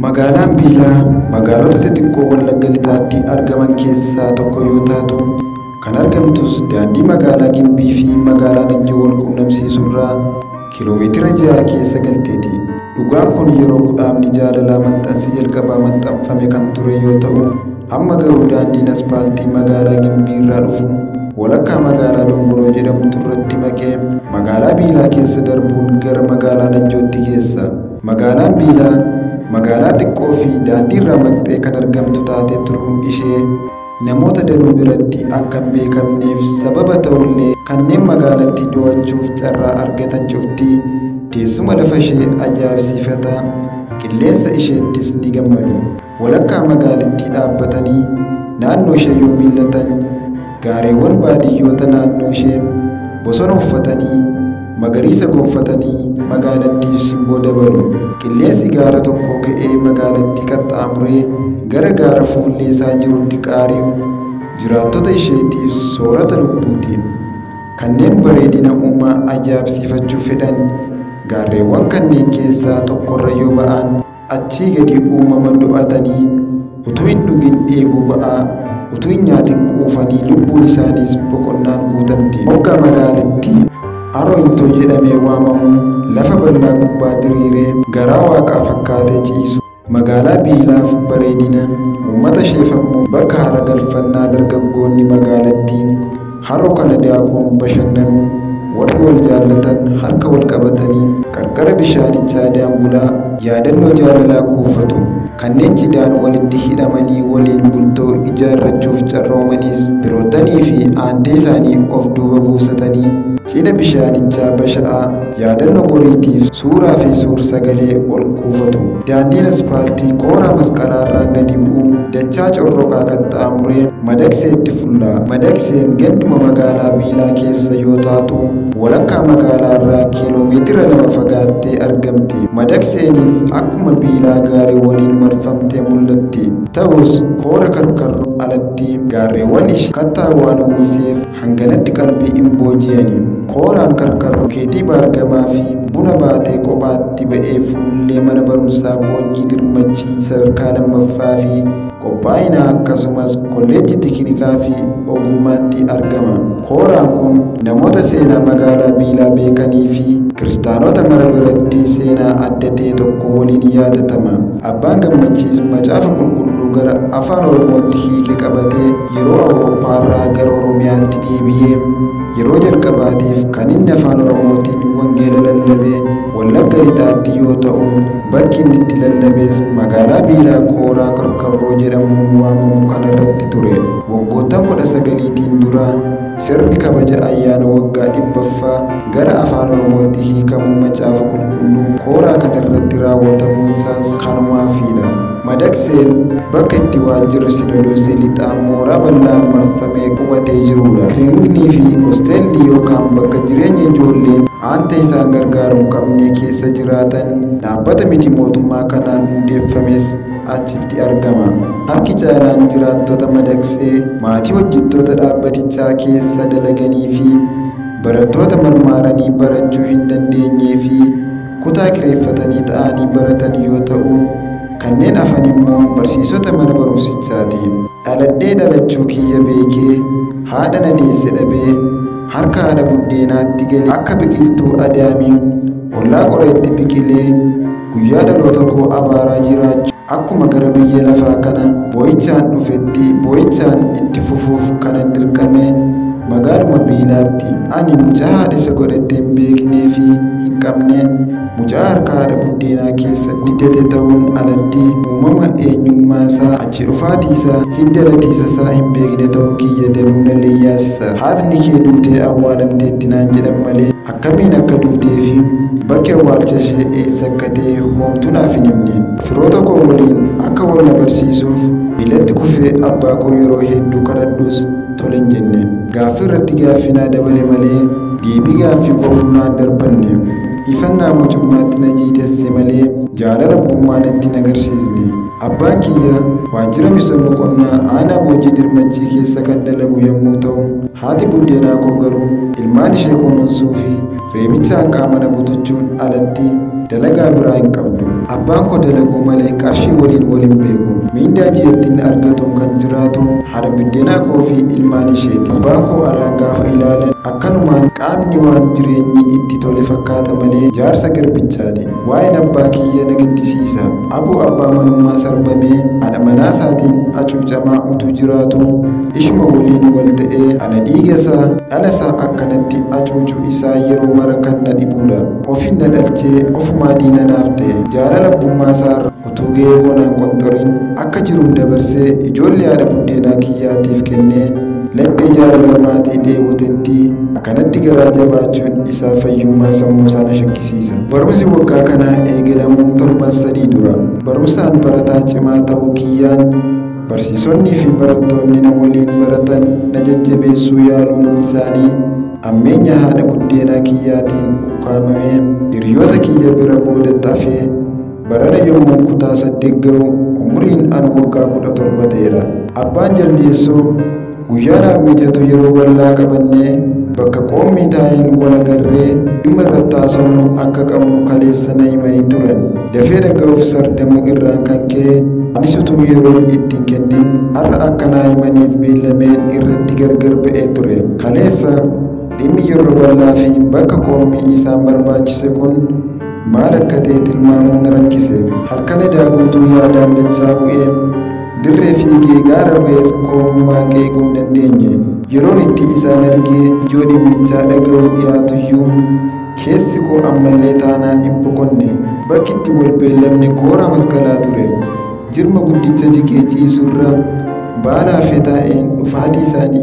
Magaalaan Biilaa magaalota xixiqqoo Wallagga Lixaatti argaman keessaa tokko yoo taatu, kan argamtus daandii magaalaa Gimbii fi magaalaa Najjoo wal quunnamsiisurraa kiiloomeetira 6 keessa galteeti. Dhugaan kun yeroo kudhaamni jaalalaa maxxansi jalqabaa maxxanfame kan ture yoo ta'u, amma garuu daandiin aspaaltii magaalaa Gimbii irraa dhufu walakkaa magaalaa Dongoroo jedhamtu irratti maqee magaalaa Biilaa keessa darbuun gara magaalaa Najjootti geessa. Magaalaan Biilaa magaalaa xiqqoo fi daandii irraa maqxee kan argamtu taatee turuun ishee namoota danuu biratti akka hin beekamneef sababa ta'ullee, kanneen magaalattii daawwachuuf carraa argatan cuftii teessuma lafa ishee ajaa'ibsiifata, qilleensa isheettis ni gammadu. Walakkaa magaalittii dhaabbatanii naannoo ishee yoo mil'atan, gaareewwan baadiyyoota naannoo ishee bosona uffatanii magariisa gonfatanii magaalattiif simboo dabalu. Qilleensi gaara tokkoo ka'ee magaalattii qaxxaamuree gara gaara fuullee isaa jirutti qaari'u jiraattota isheetiif soorata lubbuuti. Kanneen bareedina uumaa ajaa'ibsiifachuu fedhan gaarreewwan kanneen keessaa tokkorra yoo ba'an, achii gadi uumama do'atanii utuu hin dhugin dheebuu ba'aa, utuu hin nyaatin quufanii, lubbuun isaaniis boqonnaan guutamti. Moggaa magaalattii Haroo Intoo jedhamee waamamu lafa bal'aa gubbaa diriiree garaa waaqaa fakkaatee ciisu magaalaa Biilaaf bareedina, uummata isheef ammoo bakka haara galfannaa. Dargaggoonni magaalattii haroo kana daakuun bashannanu. Warri wal jaallatan harka wal qabatanii qarqara bishaanichaa daangulaa yaadannoo jaalalaa kuufatu. Kanneen cidhaan walitti hidhamanii waliin bultoo ijaarrachuuf carroomaniis firoottanii fi aantee isaanii of duuba buusatanii cina bishaanichaa basha'aa yaadannoo boriitiif suuraa fi suur-sagalee ol kuufatu. Daandiin aspaaltii kooraa masqalaarraan gadi bu'uun dachaa corroqaa qaxxaamuree Madaqseetti fulla. Madaqseen ganduma magaalaa Biilaa keessa yoo taatu, walakkaa magaalaarraa kiiloomeetira 2 fagaattee argamti. Madaqseenis akkuma Biilaa gaarreewwaniin marfamtee mul'atti. Ta'us koora karkarroo alatti gaarreewwan ishee kattaa waan uwwiseef hanganatti qalbii hin booji'ani. Kooraan karkarroo keetii baargamaa fi buna baatee kophaatti ba'ee fuullee mana barumsaa Boojjii Dirmachii sadarkaa lammaffaa fi qophaa'inaa akkasumas kolleejjii teeknikaa fi ogummaatti argama. Kooraan kun namoota seenaa magaalaa Biilaa beekanii fi kiristaanota mara biratti seenaa adda ta'e tokko waliin yaadatama. Abbaan Gammachiis macaafa qulqulluu gara afaan Oromootti hiike qabatee yeroo Awurooppaarraa gara Oromiyaatti deebi'ee yeroo jalqabaatiif kan inni afaan Oromootiin wangeela lallabee Wallagga Lixaatti yoo ta'u, bakki inni itti lallabees magaalaa Biilaa Kooraa Karkarroo jedhamuun waamamu kanarratti ture. Waggoottan 19tiin dura sirni kabaja ayyaana waggaa 100ffaa gara afaan Oromootti hiikamuu macaafa qulqulluu kooraa kanarratti raawwatamuunsaas kanumaafiidha. Madaqseen bakka itti waajjirri Sinodoosii Lixaa mooraa bal'aan marfamee qubatee jirudha. Kiliniknii fi hosteelli yookaan bakka jireenya ijoolleen aanta isaan gargaaru hin qabne keessa jiraatan dhaabbata miti mootummaa kanaan hundeeffames achitti argama. Harki caalaan jiraattota Madaqsee maatii hojjettoota dhaabbatichaa keessa dalaganii fi barattoota marmaaranii barachuu hin dandeenyee fi kutaa kireeffatanii ta'anii baratan yoo ta'u, kanneen hafan immoo barsiisota mana barumsichaati. Dhaladhee dhalachuu kiyya beekee haadha na deesse dhabee harka haadha buddeenaatti galee akka biqiltuu adaamii ollaa qoreetti biqilee guyyaa dhaloota koo abaaraa jiraachuu, akkuma gara biyya lafaa kana boo'ichaan dhufetti boo'ichaan itti fufuuf kanan dirqame magaaluma Biilaatti. Ani mucaa haadha isa godhattee hin beeknee fi hin qabne, mucaa harka haadha buddeenaa keessa guddate ta'uun alatti uumama eenyummaa isaa, achi dhufaatii isaa, hidda latiisa isaa hin beekne ta'uu kiyya danuu na leeyyaasisa. Haatni kee duutee awwaalamteetti naan jedhan malee akkamiin akka duutee fi bakki awwaalcha ishee eessa akka ta'e homtuu naaf hin himne. Firoota koo waliin akka wal na barsiisuuf miilatti kufee abbaa koo yeroo hedduu kadhadhus tole hin jenne. Gaaffii irratti gaaffii naa dabale malee deebii gaaffii koof naan darbanne. Ifannaa mucummaatti na jiitesse malee jaalala abbummaa natti hin agarsiisne. Abbaan kiyya waajjira misooma qonnaa aanaa Boojii Dirmachii keessa kan dalagu yommuu ta'u, haati buddeenaa koo garuu ilmaan ishee kunuunsuu fi reebichaan qaama na butuchuun alatti dalagaa biraa hin qabdu. Abbaan koo dalaguu malee qarshii waliin wal hin beeku. Miindaa ji'attiin argatuun kan jiraatu haadha biddeenaa koo fi ilmaan isheeti. Abbaan koo alaan gaafa ilaalan akkanumaan qaamni waan jireenyi itti tole fakkaata malee jaarsa garbichaati. Waa'een abbaa kiyya na gaddisiisa. Aboo abbaa manummaa sarbamee haadha manaasaatiin hacuucamaa utuu jiraatu ishuma waliin wal ta'ee ana dhiigasaa dhalasaa akkanatti hacuucuu isaa yeroo mara kan na dhibudha. Ofiin na dhalchee ofumaa diina naaf ta'e. Jaalala abbummaa isaa utuu ga'ee koonaan qonxoriin akka jiruun dabarsee ijoollee haadha buddeenaa kiyyaatiif kennee laphee jaalala maatii dheebotetti akkanatti garaa jabaachuun isaa fayyummaa sammuu isaa na shakkisiisa. Barumsi waggaa kanaa eegalamuun torban 3 dura. Barumsaan barataa cimaa ta'uu kiyyaan barsiisonnii fi barattoonni na waliin baratan na jajjabeessuu yaaluun isaanii ammeenya haadha buddeenaa kiyyaatiin ukkaamamee hiriyoota kiyya bira boodatti hafee barana yommuun kutaa 8 ga'u umriin an waggaa 17 ta'edha. Abbaan jaldeessoo guyyaadhaaf mijatu yeroo bal'aa qabannee bakka qoommii taa'een wal agarree dhimma irratti haasofnu akka qabnu kaleessa na himanii turan. Dafee dhaga'uuf sardamuu irraan kan ka'e anis utuu yeroo ittiin kennin har'a akka naa himaniif beellameen irratti gargar ba'ee ture. Kaleessa dhimmi yeroo bal'aa fi bakka qoommii isaan barbaachise kun maal akka ta'e tilmaamuun na rakkise. Halkan edaa guutuu yaadaan dachaa bu'ee dirree fiigee gaara ba'ees koommaa qeequu hin dandeenye. Yeroon itti isaan argee ijoo dhimmichaa dhaga'uu dhiyaatuyyuu keessi koo ammallee taanaan hin boqonne. Bakki itti wal beellamne koora masqalaa ture. Jirma guddicha jigee ciisurra baala hafee taa'een dhufaatii isaanii